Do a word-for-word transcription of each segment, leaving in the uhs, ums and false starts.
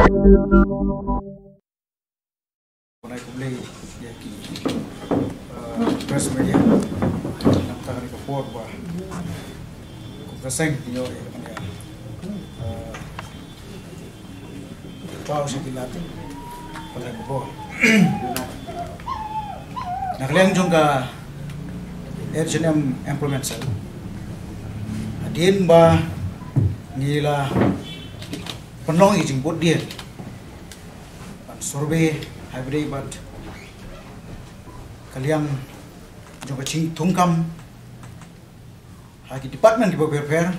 Khublei ïa ki, uh, press media. Namar kata ka por ba ka seng ïa, uh, Pau sha ki lad. Pynlong bor. Na ka liang jong ka H and M Employment Cell, hadien ba ngi la pynlong ïa ka jingbud dien ban survey ha kaba ïadei bad ka liang jong ka jingthungkam ha ki department kiba pher pher,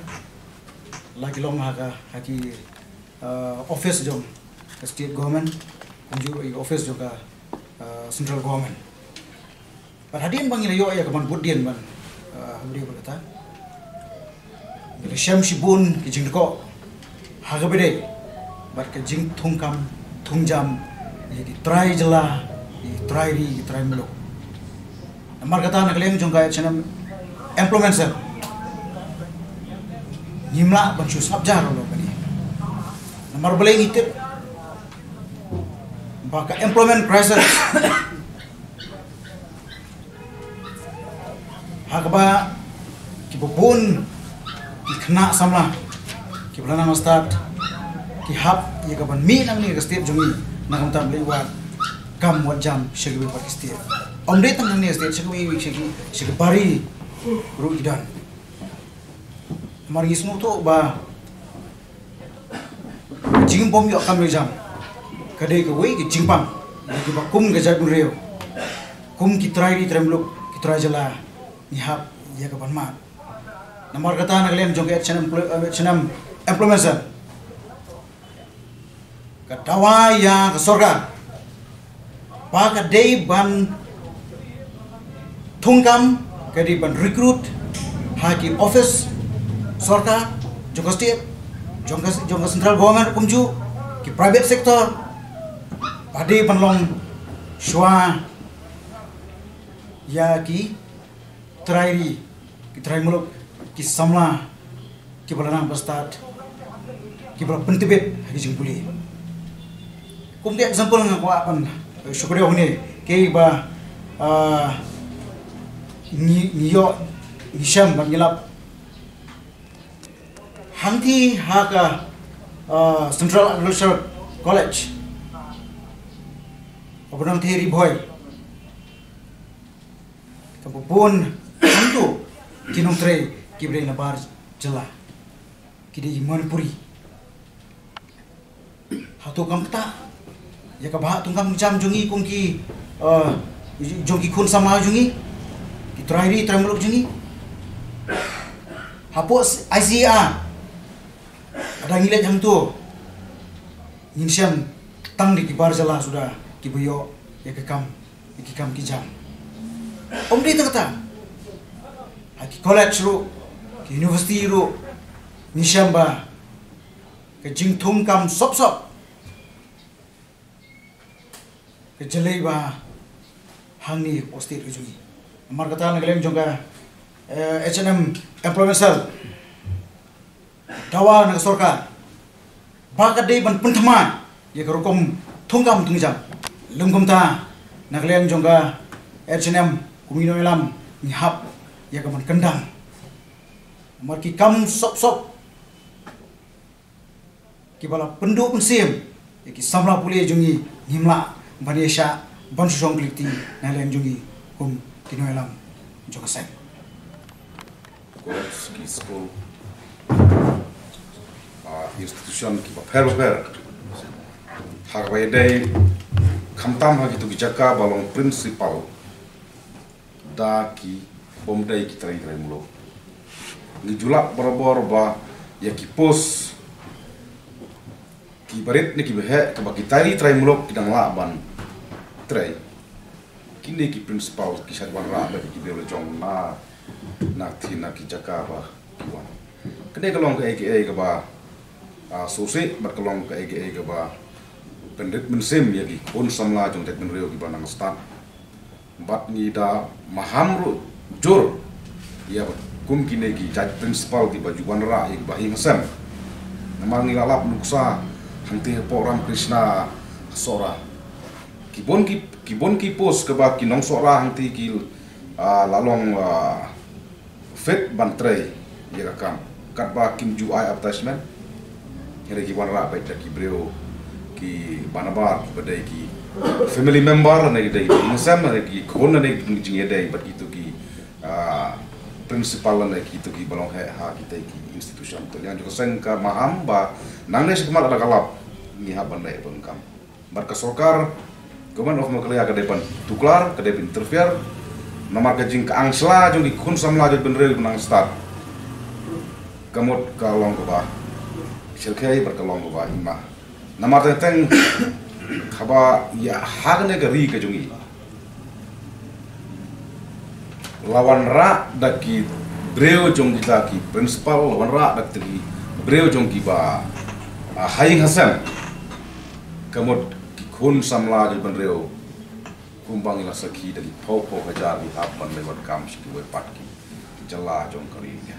la ki long ha ka, ha ki, uh, office jong ka state government, kumjuh ruh ïa ka office jong ka, uh, central government. Bad hadien ba ngi la ïoh ïa ka ban bud dien ban, uh, ha kaba ïadei bad kata, ngi la shem shibun ki jingdkoh ha kaba ïadei bad ka jingthungkam thungjam ïa ki trai jylla, ïa ki trai ri, ïa ki trai muluk. Namar kata na ka liang jong ka H and M Employment Cell, ngim lah ban shu sngap jar halor kane. Namar balei? Ngi tip ba ka employment crisis ha kaba kiba bun ki khynnah samla kiba la nang stad ki hap ïa ka ban mih nangne ka state jong ngi, na ka bynta ban leit wad kam wad jam sha kiwei pat ki state. Ym dei tang nangne ka state, sha kiwei, sha ki, sha ki bar ri ruh ki don. Namar ngi sngewthuh ba ka jingbym ïoh kam ïoh jam ka dei kawei ka jingpang ïa kiba kum ka jaitbynriew, kum ki trai ri trai muluk, ki trai jylla, ngi hap ïa ka ban mad. Namar kata na ka liang jong ka H and M Employ-, eh, H and M Employment Cell, ka dawa ïa ka sorkar ba ka dei ban thungkam, ka dei ban recruit ha ki office sorkar jong ka state, jong ka, jong ka central government, kumjuh ki private sector, ba dei ban long shuwa ïa ki trai ri, ki trai muluk, ki samla kiba la nang ba stad, kiba la pyntbit ha ki jingpule. Kum ki example nga kwah ban, eh, shu kdew hangne, kiba, ah, ngi, ngi ïoh, ngi shem bad ngi lap hangtei ha ka, ah, Central Agricultural College, kaba nang thei Ri Bhoi. Kaba bun hangto ki nongtrei kiba dei na bar jylla, ki dei Manipuri. Hato kam ktah ïa ka bhah thungkam jam jong ngi kum ki, eh, jong ki khun samla jong ngi, ki trai ri trai muluk jong ngi? Hapoh I C A, lada ngi leit hangto, ngin shem tang da ki bar jylla suda kiba ïoh ïa ka kam, ïa ki kam ki jam. Ym dei tang kata, ha ki college ruh, ki university ruh, ngi shem ba ka jingthungkam sop sop ka jlei ba hangne ha state ka jong ngi. Namar kata na ka liang jong ka, eh, H and M Employment Cell, dawa na ka sorkar ba ka dei ban pynthymmai ïa ka rukom thungkam thungjam. Lym kumta, na ka liang jong ka H and M, kum ki nongïalam, ngi hap ïa ka ban kyndang. Namar ki kam sop sop kiba la pynduh mynsiem ïa ki samla pule jong ngi, ngim lah ban ïashah ban shu shong kylli kti na liang jong ngi kum ki nongïalam jong ka seng. College, ki skul, ah, institution kiba pher bapher, ha kaba ïadei khamtam ha kito ki jaka ba long principal da ki bym dei ki trai trai muluk. Ngi ju lap barabor ba ïa ki post kiba rit ne kiba heh kaba ki trai trai muluk ki dang lah ban trei, kine ki principal ki shait wanrah da ki briew la jong na, na kti na ki jaka ba ki wan. Kane ka long kaei kaei kaba, ah, sngewsih bad ka long kaei kaei kaba pynrit mynsiem ïa ki khun samla jong ka jaitbynriew kiba nang stad. Bad ngi da maham ruh jur ïa kum kine ki jait principal kiba ju wanrah ïa kiba ïing sem. Namar ngi la lap nuksa Hangtei hapoh Ramakrishna Sohra. Ki bun ki, ki bun ki post kaba ki nong Sohra hangtei ki, ah, la long, ah, fit ban trei ïa ka kam. Katba kim ju ai advertisement. Hynrei ki wanrah beit da ki briew kiba nabar kiba dei ki family member lane ki dei ki ïing seng lane ki khun lane ki jingïadei bad kito ki, ah, principal lane kito kiba long heh ha kitei ki institution. To liang jong ka seng ka maham ba nangne shakhmat lada ka lap ngi hap ban leh ban kam. Bad ka sorkar, Government of Meghalaya ka dei ban tuklar, ka dei ban interfere. Namar ka jingkyrshan jong ki khun samla jong ki bynriew ba nang stad. Ka mut ka long kaba shyrkhei bad ka long kaba hima. Namar teng teng haba ïa ha kane ka ri ka jong i la wanrah da ki briew jong kita ki principal, la wanrah da ki briew jong kiba, ah, ha ïing ha sem. Ka mut ki khun samla jong ki bynriew kumba ngi la sakhi da ki phew phew hajar ki hap ban leit wan kam sha kiwei pat ki jylla jong ka ri India.